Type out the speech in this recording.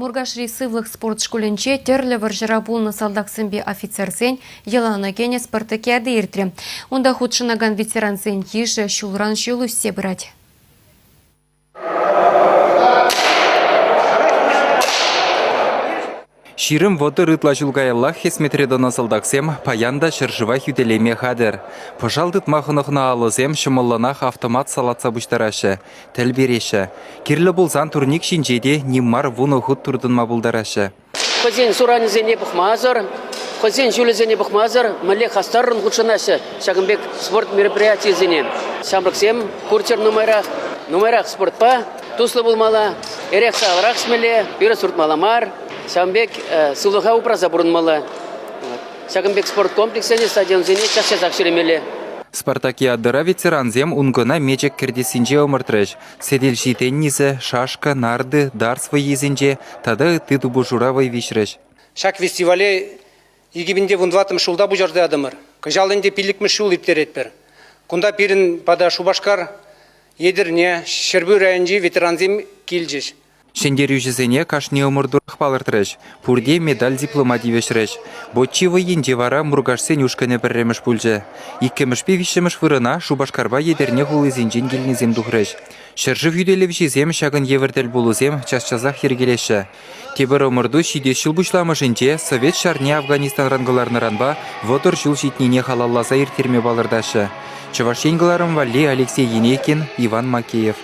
Муркашри сывлӑх спорт шкулӗнче тӗрлӗ вӑрҫӑра пулнӑ салтаксемпе офицерсен йӑлана кӗнӗ спартакиада иртрӗ. Унта хутшӑнакан ветерансен йышӗ ҫулран ҫул ӳссе пырать. 20-30 ытла ҫул каяллах хӗсметре тӑнӑ салтаксем паян та ҫӗршыва хӳтӗлеме хатӗр. Пӑшал тытма хӑнӑхнӑ алӑсем ҫӑмӑллӑнах автомат салатса пуҫтараҫҫӗ, тӗл переҫҫӗ. Кирлӗ пулсан турник ҫинче те ним мар вунӑ хут туртӑнма пултараҫҫӗ. Хӑйсен суранӗсене пӑхмасӑр, хӑйсен ҫулӗсене пӑхмасӑр мӗнле хастаррӑн хутшӑнаҫҫӗ ҫакӑн пек спорт мероприятийӗсене. Ҫамрӑксем курччӑр нумайрах, нумайрах спортпа туслӑ пулмалла, эрех сахалрах ӗҫмелле, пирус туртмалла мар, ҫавӑн пек сывлӑха упраса пурӑнмалла. Ҫакӑн пек спорт комплексӗсене, стадионсене час-часах ҫӳремелле. Спартакиадӑра ветерансем ункӑна мечӗк кӗртессинче ӑмӑртрӗҫ. Сӗтелҫи теннисӗ, шашка, нарды, дартс вӑййисенче тата ытти тупӑшура вӑй виҫрӗҫ. Ҫак фестивале 2014 ҫулта пуҫарса ятӑмӑр. Кӑҫал ӗнтӗ пиллӗкмӗш ҫул ирттеретпӗр. Кунта пирӗн пата Шупашкар, Етӗрне, Ҫӗрпӳ районӗнчи ветерансем килчӗҫ. Ҫӗнтерӳҫӗсене кашни ӑмӑртурах палӑртрӗҫ, пурте медаль-диплома тивӗҫрӗҫ. Боччи вӑййинче вара Муркашсен ушкӑнӗ пӗрремӗш пулчӗ. Иккӗмӗшпе виҫҫӗмӗш вырӑна Шупашкарпа Етӗрне хулисенчен килнисем тухрӗҫ. Ҫӗршыв хӳтӗлевҫисем ҫакӑн евӗр тӗлпулусем час-часах йӗркелеҫҫӗ. Тепӗр ӑмӑрту ҫитес ҫул пуҫламӑшӗнче Совет ҫарне Афганистанран кӑларнӑранпа 30 ҫул ҫитнине халалласа ирттерме палӑртаҫҫӗ. Чӑваш Ен кӑларӑм валли Алексей Енейкин, Иван Макеев.